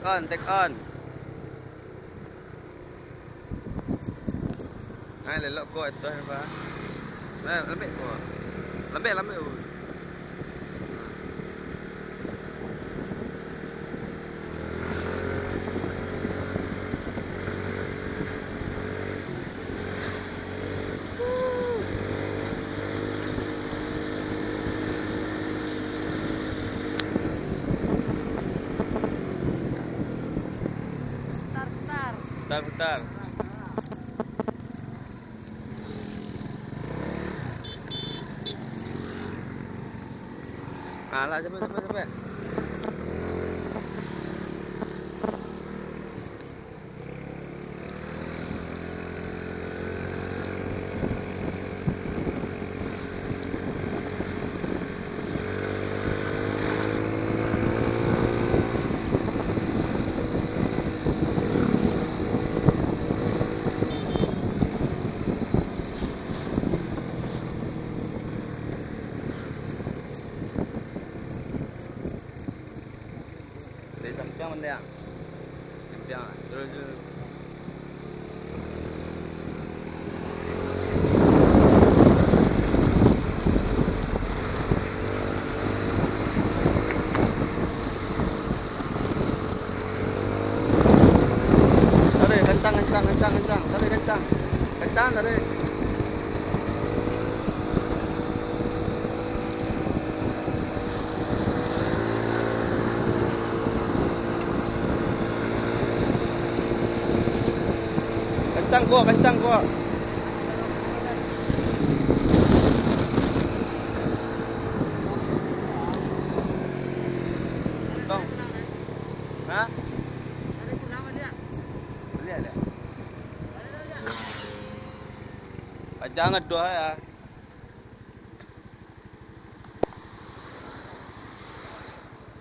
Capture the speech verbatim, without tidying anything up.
On, take on. Nah, lelok ko itu apa? Nah, lambek ko. Lambek, lambek. Putar, putar. Putar, putar. Alah, capek, capek, capek. Dari sampiang pandai, ah. Sampiang, ah. Terus, terus. Tarik, kencang, kencang, kencang, kencang. Tarik, kencang. Kencang, tarik. Kencang, Bro, kencang, Bro. Tong. Hah? Baliak, baliak. Jangan doa ya.